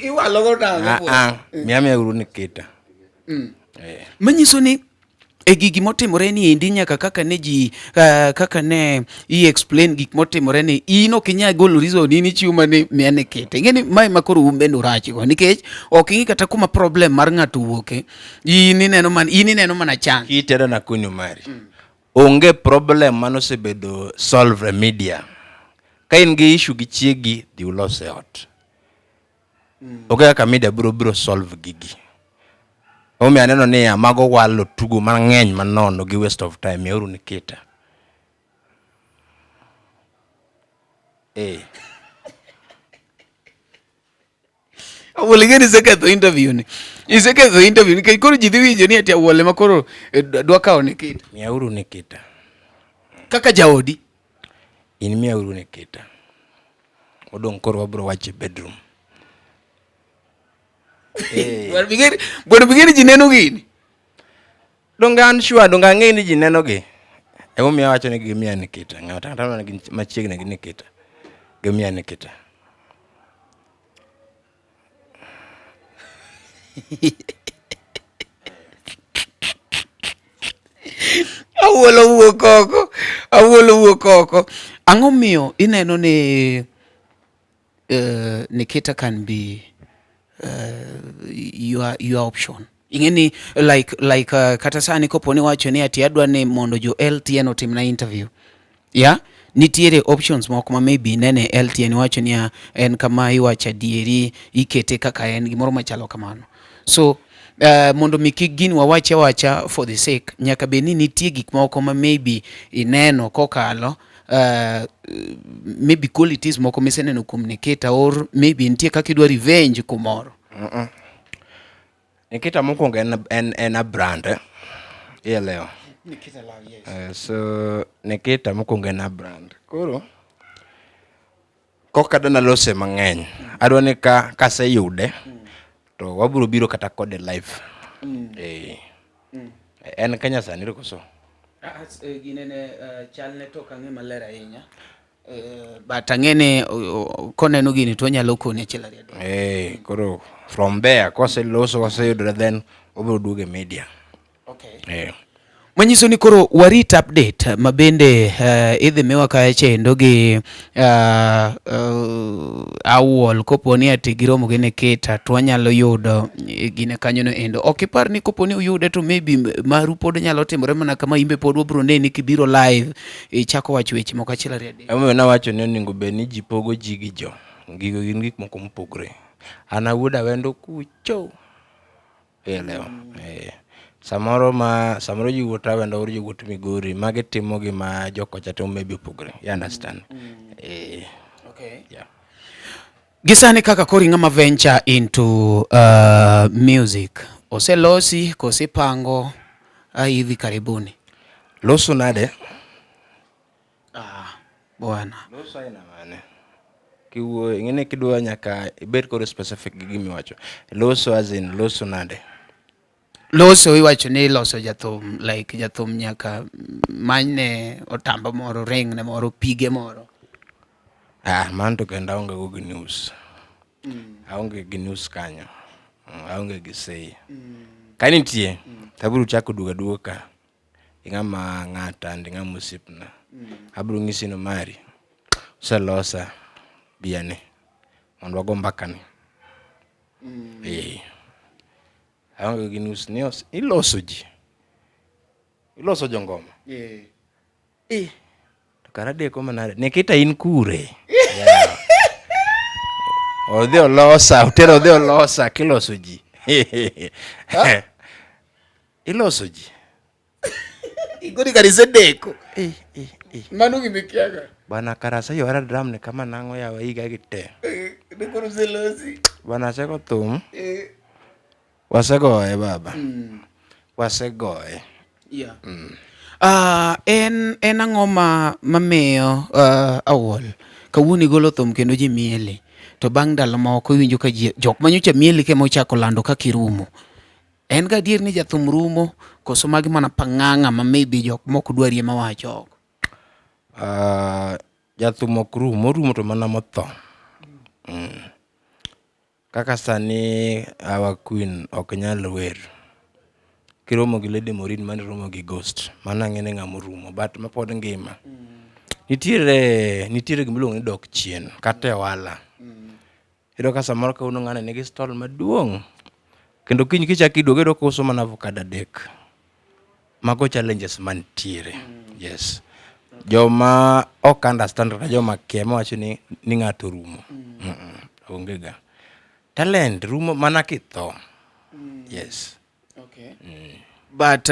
iwalo go nang'o? Ah, ah, miya miyauru Nikita. Eh. Manyiso ni e gigi motimore ni endi nyaka kaka ne ji kaka ne i explain gik motimore ni in ok inyal golo reason in ichiwo mana miya Nikita. Ing'e ni mae ma koro un bende urach go nikech ok ing'i kata kuma problem mar ng'ato owuoke. In ineno mana in ineno mana chan. Kitero na kunyo mari. Onge problem manosebedo solve e media. Ka in gi issue gi chiegi, dhi ulos e ot. Onge kaka media biro biro solve gigi. Omiyo aneno niya, mago walo tugo mang'eny manono gi waste of time, miyauru Nikita. Eh. Awuol ing'e ni iseketho interview ni. Iseketho interview nikech koro ji dhi winjo ni ati Awuol ema koro eh, dwa kawo Nikita. Miyauru Nikita. Kaka jaodi. In miyauru Nikita. Odong' koro wabiro wacho e bedroom. Eh. Bwana bigeri ji neno gini. Donge an sure, donge ang'eyo ni ji neno gi. Emomiyo awacho ni gimiya Nikita. Ng'ato ang'ata man gi machiegni gi Nikita. Gimiya Nikita. Awuolo wuok oko. Awuolo wuok oko. Ang'o miyo ineno ni Nikita can be your option? Ing'e ni like like kata sani kopo ni wacho ni ati adwa ni mondo jo LTN otimna interview. Yeah? Nitiere options moko ma maybe nene LTN wacho niya en kama iwacho adieri ikete kaka en gimoro machalo kamano. So mondo mi kik gini wawache awacha for the sake, nyaka bed ni nitie gik moko ma maybe ineno kokalo maybe qualities moko miseneno kuom Nikita or maybe nitie kaka idwa revenge kumoro. Nikita mokwongo en, en, en a brand eh? Ielewa? Nikita Love, yes. So Nikita mokwongo en a brand. Koro koka adwa nalose mang'eny. Adwa ni ka kaseyude to wabiro biro kata kode live. Eh. En Kenya sani koso? Gine ne chalne to ok ang'e maler ahinya. But ang'e ni koneno gini to onyalo koni achiel ariyo adek. Eh, koro from there kwaseloso waseyudore then wabiro duogo e media. Okay. Eh. Manyiso ni koro warit update ma bende idhi miwa kae chendo gi Awuol kopo ni ati giromo gi Nikita to wanyalo yudo gine kanyo no endo. Ok ipar ni kopo ni uyude to maybe maru pod nyalo timore mana kama imbe pod wabro neni kibiro live ichako wacho weche moko achiel ariyo adek. Emomiyo nawacho ni onego bed ni ji pogo ji gi jo. Gigo gin gik moko mopogore. An awuod Awendo kucho. Ielewa? Eh. Samoro ma samoro ji wuot Awendo or ji wuot Migori, magi timo gi ma jokocha timo maybe opogore. You understand? Eh. Okay. Yeah. Gi sani kaka koro ing'ama venture into music, oselosi koso ipango hivi karibuni? Loso nade? Ah, bwana. Loso aina mane? Kiwuoyo, ing'e ni kidwa nyaka ibed koro specific gi gima iwacho. Loso as in loso nade? Loso iwacho ni loso jathum, like jathum nyaka manyne otamba moro, ring ne moro, pige moro. Ah, mano to kendo aonge go gi news. Aonge gi news kanyo. Aonge gi say. Ka nitie, to abiro chako duogo aduoga ka. Ing'ama ng'ata and ing'ama osiepna. Abiro nyisi ni Omari, oselosa, bi ane mondo wago mbaka ni. Eh. Aonge gi news ni iloso ji. Iloso jongoma. Eh. To kara deko manade. Nikita in kure. Yeah. Odhi olosa, otero odhi olosa kiloso ji. Iloso ji. Igori kar isedeko. Eh, eh, eh. Mano gima ikiaga. Bana kara aseywara drum ni kama nang'o yawa higa gi te. Eh, ne koro oselosi. Bana asego thum. Eh. Wasegoye baba. Wasegoye. Yeah. En ang'o ma mamiyo Awuol kawuono igolo thum kendo ji mieli to bang' ndalo moko iwinjo ka ji jok manyocha mieli kema ochako lando kaka irumo. En ga adier ni jathum rumo koso magi mana pang'ang'a ma maybe jok mok dwari ema wacho oko? Jathum ok rum, orumo to mana motho. Kaka sani our queen ok nyal wer. Kiromo gi Lady Maureen mano iromo gi ghost. Mano ang'e ni ng'ama orumo but mapod ngima. Nitiere nitiere gima iluongo ni dok chien kata e ohala. Iyudo ka samoro kawuono ng'ani nigi stall maduong' kendo kiny kichako iduogo iyudo kouso mana avocado adek. Mago challenges mantiere. Yes. Joma ok understand kata joma kia mawacho ni, ni ng'ato orumo. Mm -mm, onge ga. Talent rumo mana kitho. Yes. Okay. But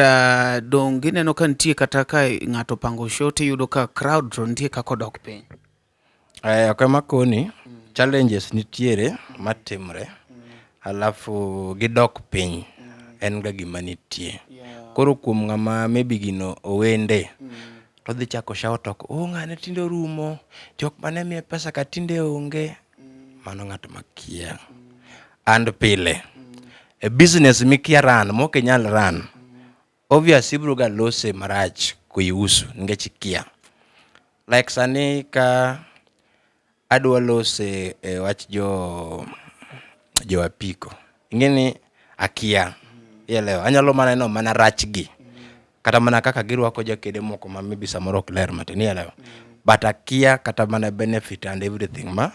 dong gineno ka nitie kata ka ng'ato opango show tiyudo ka crowd to nitie kaka odok piny. Eh, ok ema koni, challenges nitiere matimre, alafu gidok piny en ga gima nitie. Koro kuom ng'ama maybe gino owende, to odhi chako shout oko, oh ng'ane tinde orumo, jok mane miye pesa ka tinde onge. Mano ng'at makia. And pile, e business mikia run, mok inyal run, obvious ibiro ga lose marach kuihusu nikech ikia. Like sani ka adwa lose e wach jo jo apiko. Ing'e ni akia. Ielewa? Anyalo mana neno mana rachgi. Kata mana kaka girwako jakede moko ma maybe samoro ok ler matin. Ielewa? But akia kata mana benefit and everything ma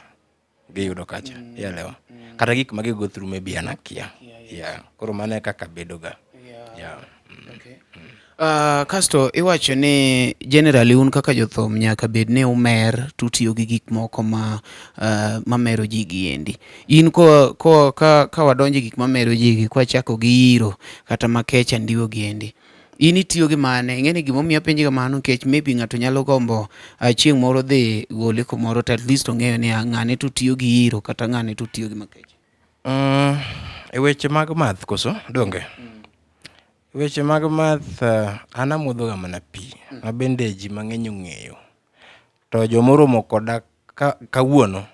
giyudo kacha. Ielewa? Kata gik ma gi go through maybe an akia. Yeah. Koro mano e kaka bedo ga. Yeah. Okay. Kasto iwacho ni generally un kaka jothum nyaka bed ni umer tutiyo gi gik moko ma mamero ji gi endi. In ko, ko, ka, ka wadonjo e gik mamero ji gi kwachako gi iro kata makecha ndiwo gi endi. In itiyo gi mane? Ing'e ni gimomiyo apenji kamano nikech maybe ng'ato nyalo gombo chieng' moro dhi gole kumoro to at least ong'eyo ni ng'ane to tiyo gi iro kata ng'ane to tiyo gi makecha. E weche mag math koso donge? Weche mag math an amodho ga mana pi ma bende ji mang'eny ong'eyo. To jomoromo koda ka, kawuono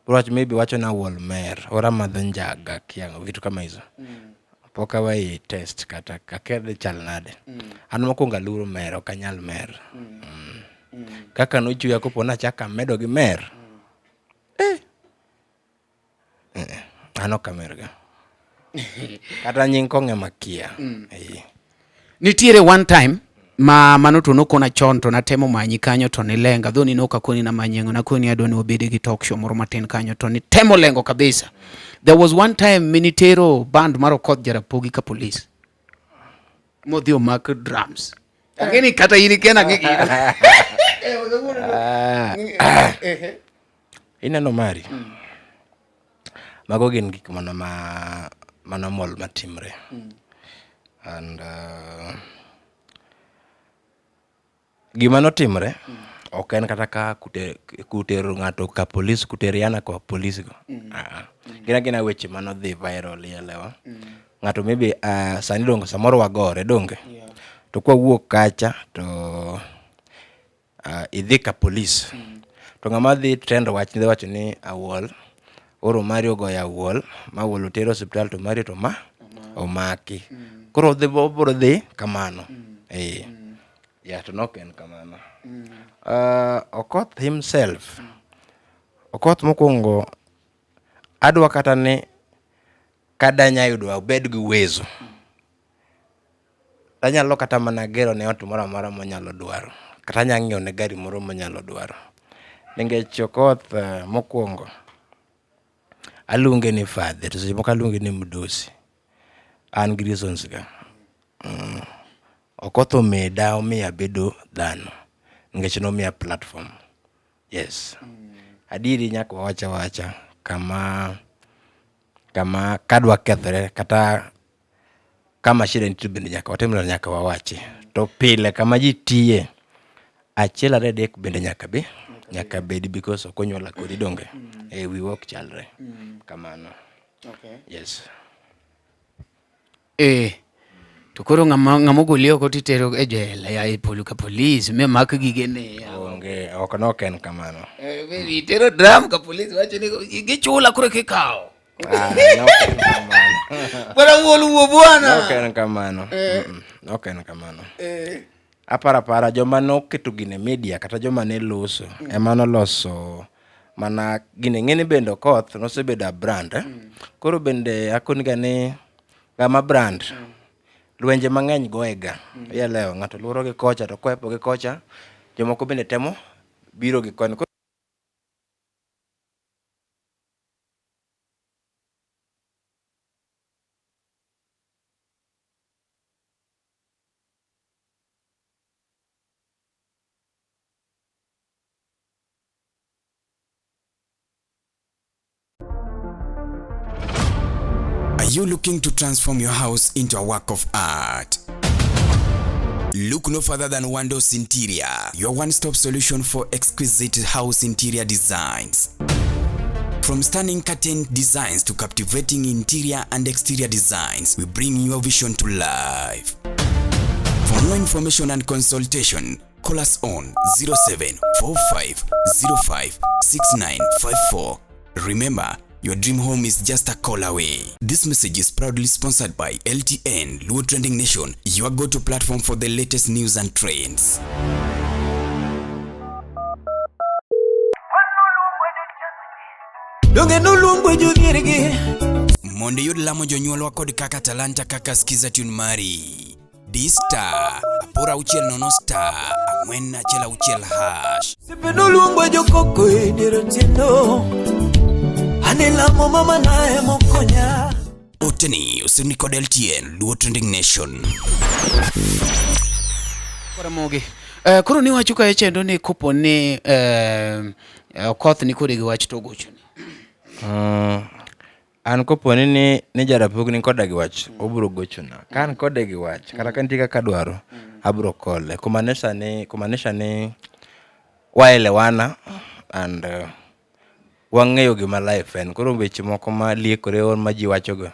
wach maybe wacho na awuol mer or amadho njaga kia vitu kama hizo. Pok awayi test kata akia ni chal nade. An mokwongo aluoro mer ok anyal mer. Kaka nochweya kopo nachako amedo gi mer. Eh. An ok amerga. Kata nying kong'o ema kia. Eh. Nitiere one time ma mano to nokona chon to natemo manyi kanyo to nilenga dho ni nok akoni namanyi ang'o nakoni adwa ni wabede gi talk show moro matin kanyo to nitemo lengo kabisa. There was one time minitero band mar Okoth Jarapogi ka police modhi omak drums. Ang'e ni kata in ikia nang'e gino. Ineno mari? Mago gin gik mana ma mana mol matimre. And gima notimre ok en kata ka kutero ng'ato ka polis kuteriana ka polis go. Ah, ah. Gin agina weche manodhi viral ielewa. Ng'ato maybe sani donge samoro wagore donge. To kwawuok kacha to idhi ka polis to ng'ama dhi trend wach dhi wacho ni awuol oro mari ogoyo awuol ma awuol oter e osiptal to mari to ma omaki koro odhi obiro dhi kamano eh yeah to nok en kamano Okoth himself Okoth mokwongo adwa kata ni kadanya yudo abed gi uwezo Anyalo kata mana gero ne ot moro amora monyalo dwaro. Kata anyalo ng'iewo ne gari moro monyalo dwaro. Nikech Okoth mokwongo, aluonge ni father to seche moko aluonge ni mdosi. An gi reasons ga. Okoth omeda omiyo abedo dhano. Nikech nomiya platform. Yes. Adieri nyaka wawach awacha kama kama kadwa kethore kata kama shida nitie bende nyaka watim nade nyaka wawachi. To pile kama ji tiye, achiel ariyo adek bende nyaka be nyaka bedi because ok onyuola kodi donge? Eh wiwa ok chalre. Kamano. Yes. Eh. To koro ng'ama ng'ama ogoli oko titero e jela ya e polo ka polis mi mak gigene. Onge, ok nok en kamano. Eh, itero drum ka polis wacho ni gichula koro kikawo. Ah, nok en kamano. Bwana wuol wuo bwana. Nok en kamano. Mm-mm, Nok en kamano. Aparo apara joma noketo gini e media kata joma ne loso ema noloso mana gini. Ing'e ni bende Okoth nosebedo a brand eh? Koro bende akoniga ni ng'ama brand lwenje mang'eny goyega. Ielewa ng'ato luoro gi kocha to koepo gi kocha jomoko bende temo biro gi koni. Are you looking to transform your house into a work of art? Look no further than Wandos Interior, your one-stop solution for exquisite house interior designs. From stunning curtain designs to captivating interior and exterior designs, we bring your vision to life. For more information and consultation, call us on 0745056954. Remember, your dream home is just a call away. This message is proudly sponsored by LTN, Luo Trending Nation, your go-to platform for the latest news and trends. Donge noluongo jodhiergi Mondo iyud lamo jonyuolwa kod kaka talanta kaka skiza tune mari. D star 860 star 416 hash. Sepe noluongo jokoko e dier otieno Anelamo mama naye mokonya Oteni osirni kod LTN Luo Trending Nation. Ramogi. Eh, koro niwacho kae chendo ni kopo ni eh, Okoth ni kode gi wach to ogochoni. An koponi ni, ni Jarapogi ni koda gi wach, obiro gochona. Ka an kode gi wach, kata ka nitie kaka adwaro, abiro kole. Kumaanisha ni, kumaanisha ni waelewana and uh, wang'eyo gima life en. Koro weche moko ma liekore or ma ji wachogo.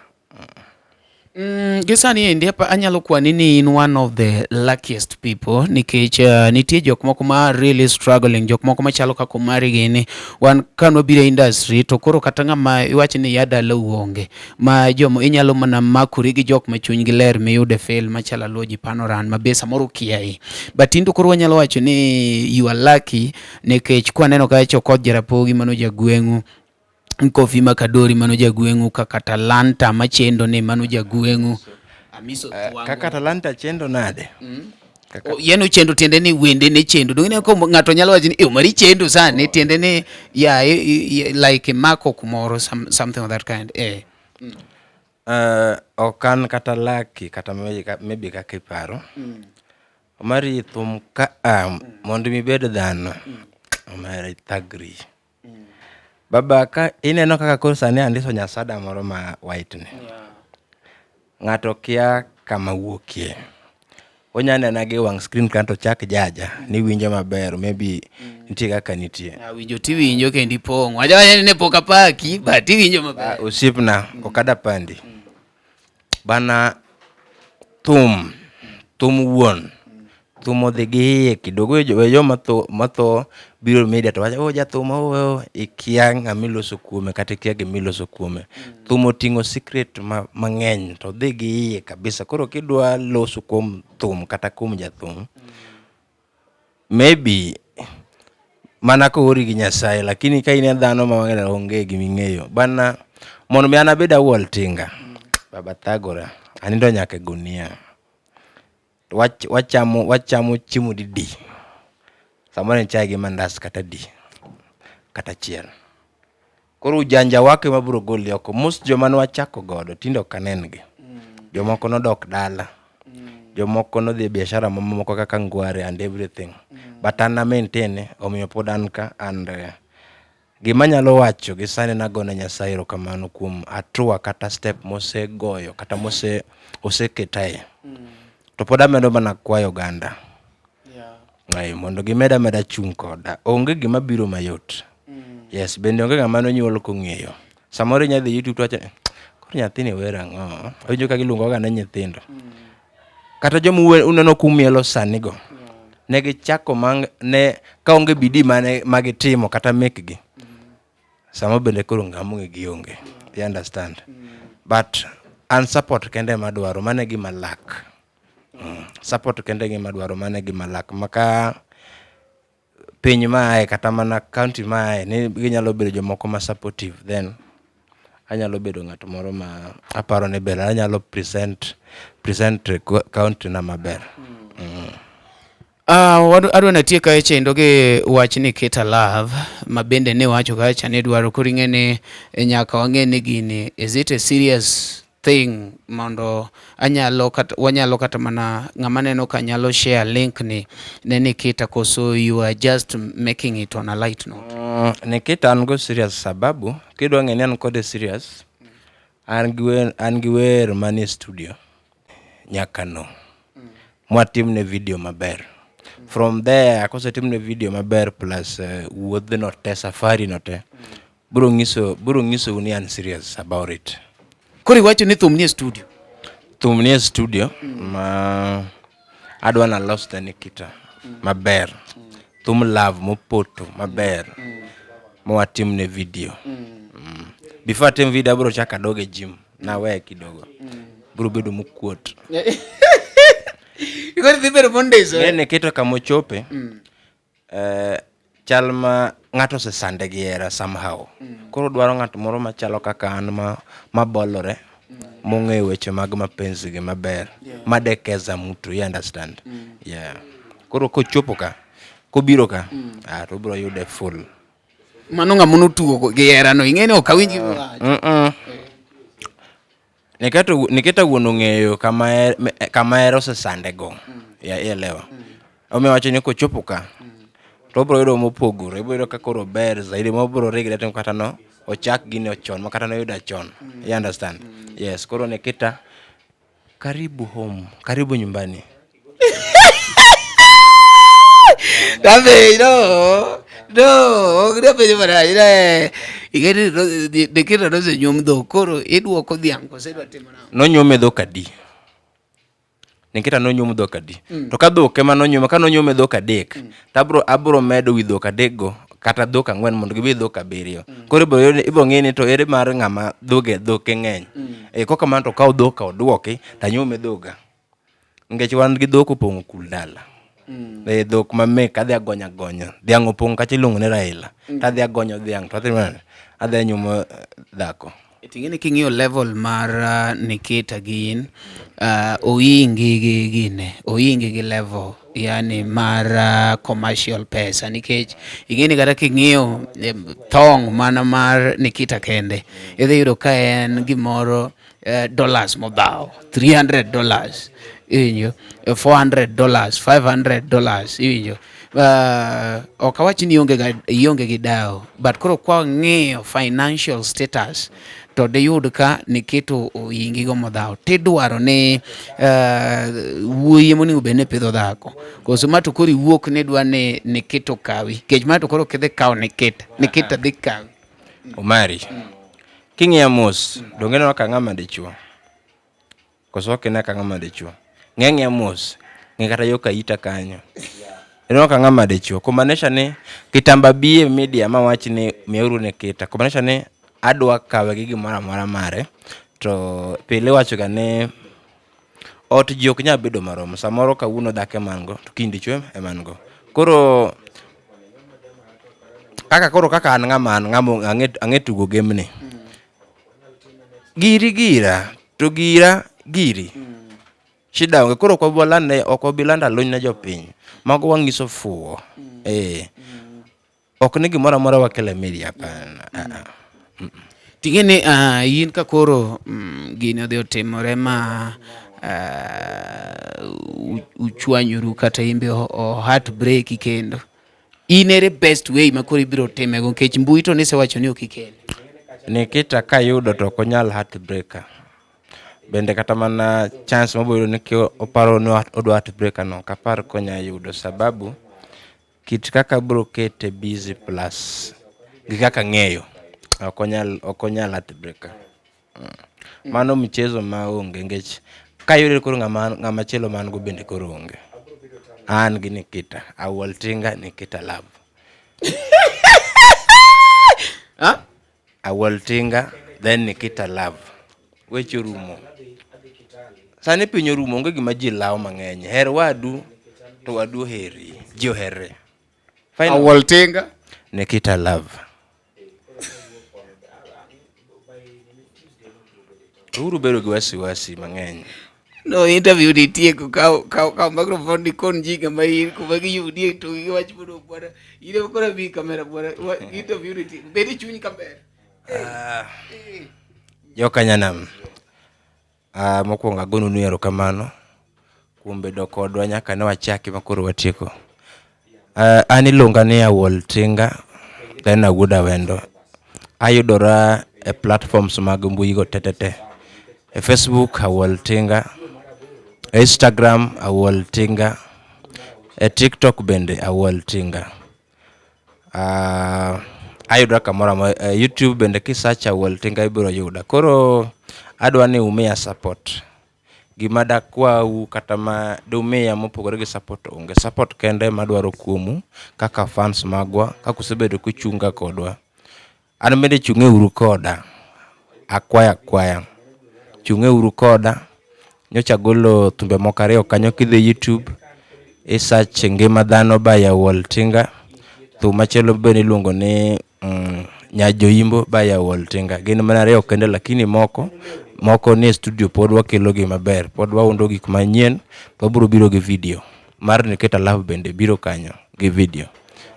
Gi sani endi anyalo kwani ni in one of the luckiest people nikech nitie jok moko ma really struggling, jok moko machalo kaka Omari gini. Wan kanwabiro e industry to koro kata ng'ama iwach ni ya dalau onge ma jomo inyalo mana makori gi jok ma chunygi ler miyud e film machalo Aluoji Panoran ma be samoro kiayi. But in to koro wanyalo wacho ni you are lucky nikech kwaneno kacha Okoth Jarapogi mano jagweng'u, Kofi Makadori mano jagweng'u, kaka Talanta machendo ni mano jagweng'u. Amiso uh, kaka Talanta chendo nade? Kaka... Oh, yeno chendo tiende ni wende ne chendo. Donge ne ko ng'ato nyalo wacho ni eh mari chendo sani tiende ni ya like mako kumoro something of that kind. Eh. Ok an kata lucky kata maybe kaka iparo. Omari thum ka mondo mi ibed dhano. Omera ithagri. Baba ka ineno kaka koro sani andiso nyasada moro ma white ni. Ng'ato kia kama wuokie. Onya nena gi wang' screen ka to chak jaja ni winjo maber maybe nitie kaka nitie. Awinjo tiwinjo kendo ipong'o. Aja wacho ni ne pok apaki but iwinjo maber. Osiepna ok ada pandi. Bana thum, thum wuon, thum odhi gi iye kidogo. We joma tho matho biro media to wacho oh jathum oh, oh. Ikia ng'ama iloso kuome kata ikia gima iloso kuome. Thum oting'o secret ma, mang'eny to odhi gi iye kabisa. Koro kidwa loso kuom thum kata kuom jathum, maybe mana koori gi Nyasaye, lakini ka in e dhano ma wang'e onge giming'eyo. Bana mondo mi an abed awuol tinga, baba thagora, anindo nyaka e gunia. Wach, wachamo, wachamo chiemo didi? Samoro en chai gi mandas kata adi kata achiel. Koro ujanja wake ema biro goli oko. Most joma ne wachako godo tinde ok anen gi. Jomoko nodok dala. Jomoko nodhi e biashara mamoko kaka ngware and everything. But an na maintain omiyo pod an ka and gima anyalo wacho gi sani nagone Nyasaye erokamano kuom hatua kata step mosegoyo kata mose oseketae. To pod amedo mana kwayo oganda. Ay, mondo gimed ameda chung' koda. Onge gima biro mayot. Yes, bende onge ng'ama nonyuol kong'eyo. Samoro inya dhi YouTube to wacho ni, koro nyathini wer ang'o? Awinjo ka giluongo ga ne nyithindo. Kata joma uneno kumielo sani go. Ne gichako mang ne kaonge bidii mane magitimo kata mekgi. Samo bende koro ng'ama ong'e gionge. You understand? But an support kende ema adwaro, mano e gima lack. Support kende e gima adwaro, mano e gima lak. Ma ka piny ma aye kata mana county ma aye ni ginyalo bedo jomoko ma supportive then anyalo bedo ng'at moro ma aparo ni ber anyalo present present county na maber. Adwa natiek kae chendo gi wach ni Kita Love ma bende ne wacho kacha ni dwaro koro ing'e ni nyaka wang'e ni gini is it a serious thing mondo anyalo kata wanyalo kata mana ng'ama neno ka nyalo share link ni ne Nikita koso you are just making it on a light note. Nikita an go serious sababu kidwa ng'e ni an kode serious an gi wer, an gi wer manie studio nyaka no mwatimne video maber. From there kosetimne video maber plus wuodhno te safari no te bro nyiso bro nyisou ni an serious about it. Koro iwacho ni thum nie studio. Thum nie studio ma adwa nalos ne Nikita maber. Thum love mopoto maber mawatimne video. Before atim video abro chako adog e gym naweye kidogo. Bro bedo mokuot. Koro dhi bedo mondisore. Ng'e Nikita kamochope chal ma ng'ato osesande gi hera somehow. Koro dwaro ng'at moro machalo kaka an ma mabolore mong'eyo weche mag mapenzi gi maber madekeza mtu you understand yeah. Koro kochopo ka kobiro ka ah, to obiro yude full. Mano ng'ama notugo gi hera no ing'e ni ok awinj gima iwacho. Niketa wuon ong'eyo kama kama hera osesande go. Ya ielewa. Omiyo wacho ni kochopo ka to obiro yudo mopogore, obiro yudo ka koro ber zaidi ma obiro regret ni kata no ochak gini chon ma kata noyuda chon. You understand? Yes, koro Nikita karibu home, karibu nyumbani. Dabe no no ok dapenjo marach ne ing'e ni Nikita nosenyuom dhok koro iduoko dhiang' koso idwa timo nang'o? Nonyuome dhok adi? Nikita nonyuom dhok adi? To ka dhok ema nonyuome, ka nonyuome dhok adek, to abro abro medo wi dhok adek go kata dhok ang'wen mondo gibed dhok abiriyo. Koro ibro yud ibro ng'e ni to ere mar ng'ama dhoge dhoke ng'eny. Eh, kokamano to okaw dhok ka oduoki to anyuome dhoga. Nikech wan gi dhok opong'o kul dala. Eh, dhok ma mek adhi agonyo agonya. Dhiang' opong' kacha iluongo ni Raila. To adhi agonyo dhiang' to adhi adhi anyuomo dhako. Ting'e ni king'iyo level mar Nikita gi in oingi gi gine oingi gi level yani mar commercial pesa nikech ing'e ni kata king'iyo thong mana mar Nikita kende idhi yudo ka en gimoro dollars modhawo 300 dollars iwinjo 400 dollars 500 dollars iwinjo ok awach ni ionge gi dawo but koro kwa ng'iyo financial status to diyud ka Nikita oingi go modhawo tidwaro ni wuoyi monego bed ni pidho dhako koso ma to koro iwuok ni idwa ni Nikita okawi kech ma to koro kidhi kawo Nikita Nikita dhi kawi. Omari, king'iya mos, donge ineno ka ng'ama dichuo? Koso ok ine ka ng'ama dichuo? Ng'i ang'iya mos, ng'i kata yo ka ita kanyo. Ineno ka ng'ama dichuo. Kumaanisha ni kitamba bi e media ma wach ni miyauru Nikita. Kumaanisha ni adwa kawe gi gimoro amora mare. To pile iwacho ga ni ot ji ok nyal bedo marom. Samoro kawuono dhako ema an go, to kiny dichuo ema an go. Koro kaka koro kaka an ng'ama an ng'ama ang'e ang'e tugo game ni. Giri gira to gira giri. Shida onge. Koro ok wabi waland ne ok wabi lando aluny ne jopiny. Mago wang'iso fuwo. Eh. Ok ni gimoro amora wakelo e media hapana. Ah, ah. Ting'e ni in ka koro gini odhi otimore ma uchwanyuru kata in be o heart break kendo. In ere best way ma koro ibiro timego nikech mbui to nisewacho ni ok ikel. Nikita kayudo to ok onyal heart breaker. Bende kata mana chance mobiro yudo ni oparo ni odwa heart breaker no ok apar konya yudo sababu kit kaka abiro kete busy plus gi kaka ang'eyo ok onyal ok onyal heart breaker. Mano mchezo ma onge nikech kayude koro ng'ama ng'ama chielo ma an go bende koro onge. An gi Nikita, Awuol Tinga, Nikita Love. Ha? Awuol Tinga, then Nikita Love. Weche orumo. Sani piny orumo, onge gima ji lawo mang'eny. Her wadu to wadu oheri. Ji oherre. Final. Awol Tinga. Nikita Love. Uru bedo gi wasiwasi mang'eny. No interview ni tieko kaw kaw kaw microphone ni kon ji kama in kuma giyudie to giwach mondo bwana in ema koro amiyi kamera bwana interview ni tieko bed e chuny kaber. Ah, Jokanyanam, ah, mokwongo agononu erokamano kuom bedo kodwa nyaka ne wachaki ma koro watieko. Ah, an iluonga ni Awuol Tinga, then awuod Awendo. Ayudora e platforms mag mbui go te te te. E Facebook Awuol Tinga, e Instagram Awuol Tinga, e TikTok bende Awuol Tinga. Uh, ayudora kamoro amora uh, YouTube bende kisearch Awuol Tinga ibiro yuda. Koro adwa ni umiya support. Gima dakwau kata ma dumiya mopogore gi support onge. Support kende ema adwaro kuomu kaka fans magwa, kaka usebedo kuchunga kodwa. An bende chung'e uru koda. Akwaya akwaya. Chung'e uru koda. Nyocha agolo thumbe moko ariyo kanyo kidhi YouTube i search ngima dhano by Awuol Tinga. Thum machielo bende iluongo ni Nyajoimbo by Awuol Tinga. Gin mana ariyo kende lakini moko moko nie studio pod wakelo gi maber. Pod waundo gik manyien to wabiro biro gi video. Mar Nikita Love bende biro kanyo gi video.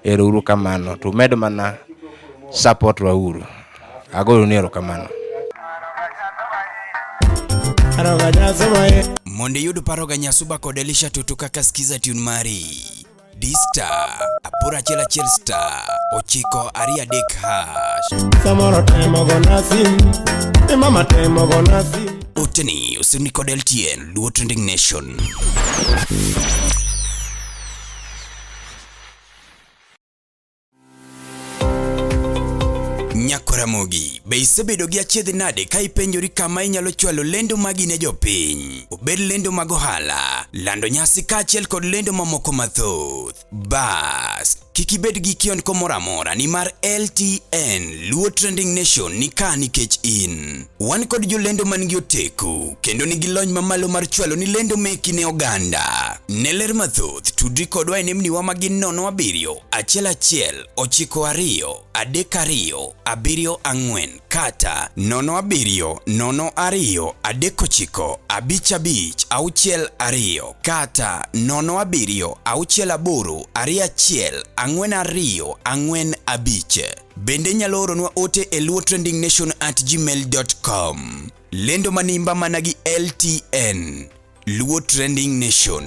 Ero uru kamano. To umed mana support wa uru. Agoyo ni erokamano. Mondo iyud paro ga Nyasuba kod Elisha Tutu kaka skiza tune mari. D star 811 star 9 2 3 hash. Samoro temo gona sim, e mama temo gona sim. Oteni osimni kod LTN Luo Trending Nation. Nyakoramogi, be isebedo gi achiedh nade ka ipenjori kama inyalo chwalo lendo magi ne jopiny? Obed lendo mag ohala, lando nyasi kaachiel kod lendo mamoko mathoth. Bas, kik ibed gi kiondko moro amora nimar LTN Luo Trending Nation ni ka nikech in. Wan kod jolendo man gi oteku kendo nigi lony mamalo mar chwalo ni lendo meki ne oganda. Ne ler mathoth, tudri kodwa e nembniwa ma gin 07 11 92 32 74 kata 07 02 39 55 62 kata 07 68 21 42 45. Bende inyalo oronwa ote e luotrendingnation@gmail.com. Lendo manimba mana gi LTN. Luo Trending Nation.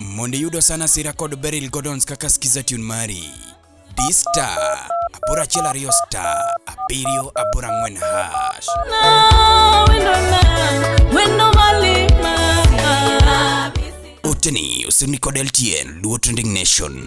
Mondo iyud Osana Sira kod Beryl Gordons kaka skiza tune mari. D star 812 star 7 8 hash. Oteni osimni kod LTN Luo Trending Nation.